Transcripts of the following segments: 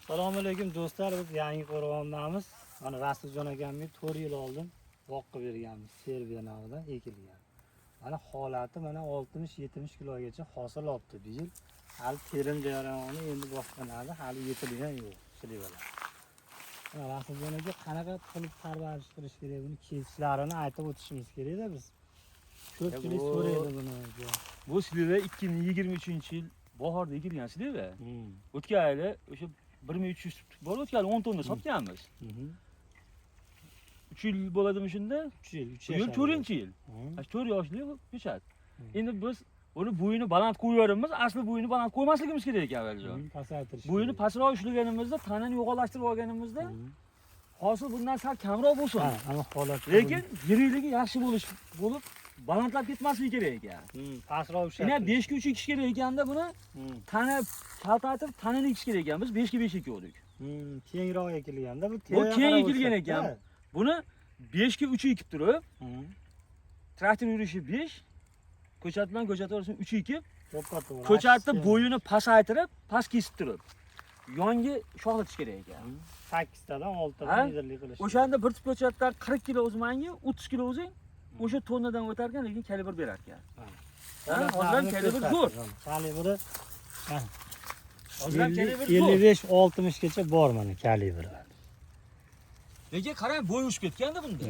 Assalomu alaykum do'stlar, biz Yangi Qo'rg'ondamiz. Mana Rasuljon akamga 4 yil oldin bog' qilib berganmiz, Serbiya navidan ekilgan. Mana holati, mana 60-70 kilogacha hosil olibdi bu yil. Hali terim jarayoni endi boshlanadi, hali yetilgan yo'q сливаlar. Mana Rasuljon aka, qanaqa qilib parvarish qilish kerak, buni kesishlarini aytib o'tishimiz kerakda biz. Ko'pchilik so'raydi buni. Bu слива 2023 yil bahorda ekilgan слива. O'tgan yili o'sha 1300 tub bor, o'tgan yili 10 tonna sotganmiz. 3 yil bo'ladimi shunda? 3 yil, 3 Bu yil 4-yil. Mana shu 4 yoshli ko'chat. Endi biz uni bo'yini baland qo'yaveramiz, asli bo'yini baland qo'ymasligimiz kerak ekan, avvaljon. Pasaytirish. Bo'yini pastroq ushlaganimizda, tanani yo'g'onlashtirib olganimizda hosil bundan sal kamroq bo'lsin. Ha, ana holat. Lekin yirikligi yaxshi bo'lish bo'lib, balandlab ketmasligi kerak ekan. Pastroq ushlab. Endi 5 ga 3 ekish kerak ekanda buni tana kaltaytirib, tanani ekish kerak ekan. Biz 5 ga 5 ekuvdik. Kengroq ekilganda bu. Bu keng ekilgan ekan. Buni 5 ga 3 ekib turib, traktor yurishi 5, ko'chat bilan ko'chat orasini 3 ekib, To'ppa to'g'ri. ko'chatni bo'yini pasaytirib, past kesib turib, yonga shoxlatish kerak ekan. 8 tadan 6 Ha? tadan liderlik qilish. O'shanda bir tup ko'chatdan 40 kilo uzmangi, 30 kilo o'zing o'sha tonnadan o'tar ekan, lekin kalibr berar ekan. Ha, hozir ham kalibr zo'r. Kalibri Hozir ham kalibr zo'r. 55-60 gacha bor mana kalibri. Lekin qarang, bo'yi o'sib ketganda bunda.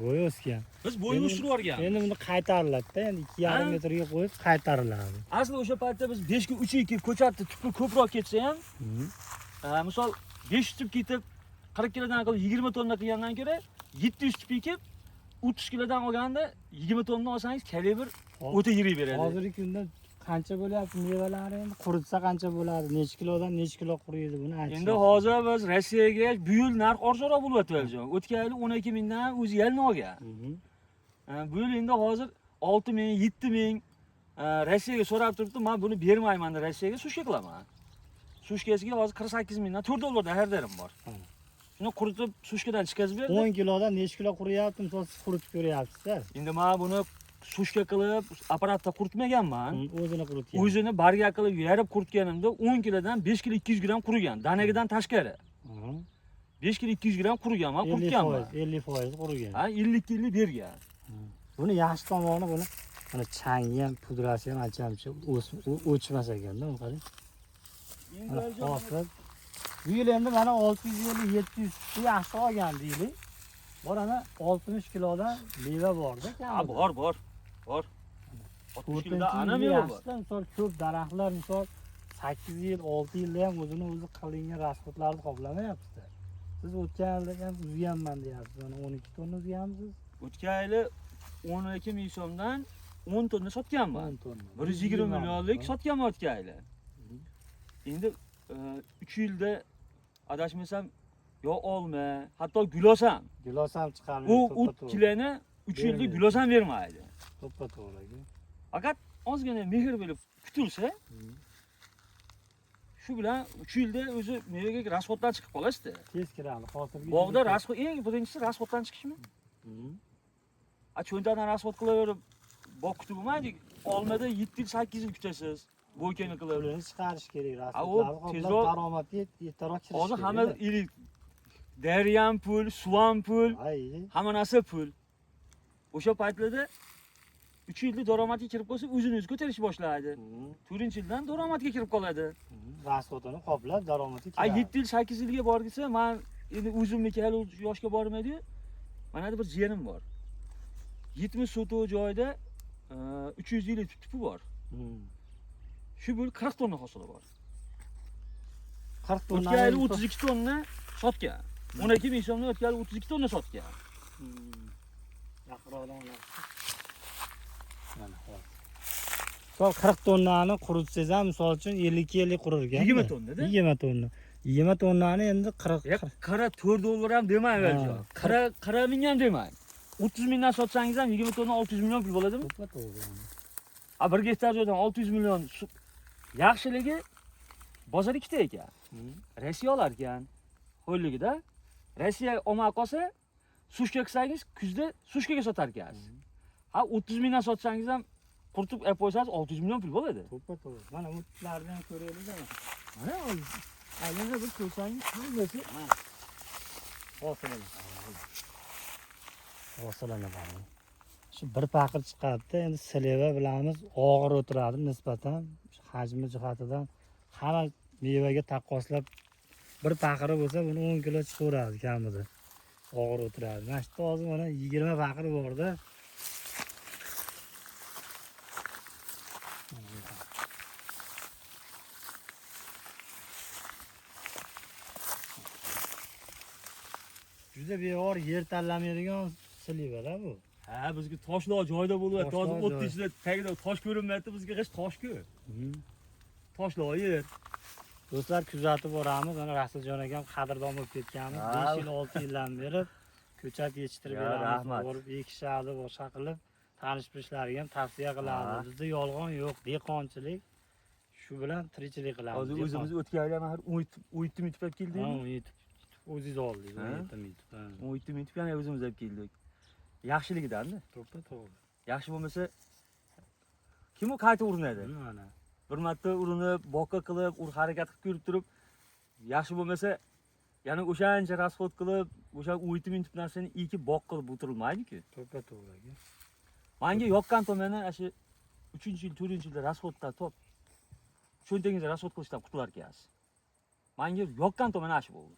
Bo'yi o'sgan. Biz bo'yini o'stirib yuborgan. Endi buni qaytariladi-da, endi 2,5 Ha? metrga qo'yib qaytariladi. Asli o'sha paytda biz 5 ga 3 ekib, ko'chatni tupi ko'proq ketsa ham, misol 500 tup ketib 40 kilodan qilib 20 tonna qilgandan ko'ra 700 tup ekib 30 kilodan olganda 20 tonna olsangiz, kalibr o'ta yirik beradi. Hozirgi kunda qancha bo'lyapti mevalari, endi quritsa qancha bo'ladi? Necha kilodan necha kilo quriydi, buni aytish. Endi hozir biz Rossiyaga bu yil narx arzonroq bo'lyapti, Valijon. O'tgan yili 12 mingdan o'zi yalni olgan. Bu yil endi hozir 6 ming, 7 ming Rossiyaga so'rab turibdi, men buni bermayman, Rossiyaga сушка qilaman. Сушкаsiga hozir 48 mingdan 4 dollardan xaridorim bor. Shuni quritib, сушкаdan chiqazib berdi. 10 kilodan necha kilo quriyapti, misol siz quritib ko'ryapsiz-da. Endi men buni сушка qilib, apparatda quritmaganman. O'zini quritgan. O'zini barga qilib, yarib quritganimda 10 kilodan 5 kilo 200 gramm qurigan, danagidan tashqari. 5 kilo 200 gramm qurigan, men 50 quritganman. foiz, 50% qurigan. Ha, 50 kilo bergan. Buni yaxshi tomoni, buni mana changi ham, pudrasi ham ancha-muncha o'chmas ekanda, uni qarang. Mana hosil. Bu yil endi mana 650 700 yaxshi olgan deylik. Bor, ana 60 kilodan meva borda. Ha, bor, bor. Bor. 60 kilodan ana To'rtinchi yili meva bor. yaxshida, misol ko'p daraxtlar, misol 8 yil, 6 yilda ham o'zini o'zi qilingan расходlarni qoplamayapti. Siz o'tgan yilda ham uzganman deyapsiz. Mana 12 tonna uzganmisiz? O'tgan yili 12 ming so'mdan 10 tonna sotganman. 10 tonna. 120 millionlik sotganman o'tgan yili. Endi 3 yilda adashmasam, yo olma, hatto gilos ham. Gilos ham chiqarmaydi. U To'ppa to'g'ri. kiloni 3 yilda Bermaydi. Gilos ham bermaydi. To'ppa to'g'ri aka. Faqat ozgina mehr bo'lib kutilsa, shu bilan 3 yilda o'zi mevaga расход dan chiqib qolasizda. Tez kiradi hosilga. Bog'da расход, eng birinchisi расход dan chiqishmi? A cho'ntakdan расход qilaverib bog' kutib bo'lmaydi. Olmada 7 yil, 8 yil kutasiz. Bo'ykani qilib. Pulini chiqarish kerak, A, u расход larni qoplab tezroq- daromadga ertaroq kirish Hozir kerak. hamma ilik deri ham pul, suv ham pul, Ay, hamma narsa pul. O'sha paytlarda 3 yilda daromadga kirib qolsa, o'zini o'zi ko'tarish boshlaydi. 4-yildan daromadga kirib qoladi. Расход ini qoplab daromadga A kiradi. 7 yil, 8 yilga borgisa, man endi o'zimniki hali u yoshga bormaydi-yu. Mana bir jiyanim bor. 70 sotok joyda 350 tup tupi bor. Shu yil 40 tonna hosili bor. 40 tonna. O'tgan yili 32 tonna sotgan. 12 ming so'mdan o'tgan yili 32 tonna sotgan. Yaqinroqdan olasiz. Mana hozir. Misol 40 tonnani quritsangiz ham, misol uchun 52 50 qurir ekan. 20 tonna-da. 20 tonna. 20 tonnani endi 40 Ya 44 dollar ham demang, Valijon. 40 40 ming ham demang. 30 mingdan sotsangiz ham 20 tonna 600 million pul bo'ladimi? To'ppa to'g'ri. A 1 gektar joydan 600 million yaxshiligi bozor ikkita ekan. Rossiya olar ekan. Ho'lligida Rossiya olmay qolsa, сушка qilsangiz, kuzda сушкаga sotar ekansiz. Ha, 30 mingdan sotsangiz ham, quritib olib qo'ysangiz 600 million pul bo'ladi. To'ppa to'g'ri. Mana bu tutlarni ham ko'raylik. Mana. Yana bir ko'rsangiz hammasi Hosilini qarang. Hosilini qarang. Shu bir paqir chiqadida, endi sleva bilamiz og'ir o'tiradi nisbatan hajmi jihatidan hamma mevaga taqqoslab bir paqiri bo'lsa buni 10 kilo chiqaveradi kamida. Og'ir o'tiradi. Mana shu yerda hozir mana 20 paqir borda. Juda bevor yer tanlamaydigan slivada bu. Ha, bizga toshloq joyda bo'lyapti. Hozir Toshloq o'tni joy. ichida tagida tosh ko'rinmayapti, bizga hech tosh-ku. Toshloq yer. Do'stlar kuzatib boramiz. Mana Rasuljon akam qadrdon bo'lib ketganmiz. Ha. 5 yil, 6 yildan beri ko'chat yetishtirib Ya, beramiz. rahmat. Borib ekishadi, boshqa qilib tanish bilishlariga ham tavsiya qiladi. Ha. Bizda yolg'on yo'q, dehqonchilik shu bilan tirikchilik qilamiz. Hozir o'zimiz o'tgan yili ham 17 ming tup olib Ha, keldik. 17 o'zingiz oldingiz, Ha? 17 ming tup. Ha. 17 ming tup yana o'zimiz olib keldik. Yaxshiligidan-da. To'ppa to'g'ri. Yaxshi bo'lmasa kim u qayta urinadi? Mana. Bir marta urinib, boqqa qilib, ur harakat qilib ko'rib turib, yaxshi bo'lmasa yana o'shancha rasxod qilib, o'sha 17 ming tup narsani ekib boq qilib o'tirilmaydi-ku. To'ppa to'g'ri aka. Manga yoqqan tomoni ana shu 3-yil, 4-yilda rasxoddan top cho'ntagingizda rasxod qilishdan qutular ekansiz. Manga yoqqan tomoni ana shu bo'ldi.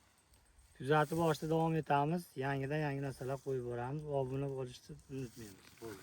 Kuzatib borishda davom etamiz. Yangidan yangi narsalar qo'yib boramiz. Obuna bo'lishni unutmaymiz. Bo'ldi.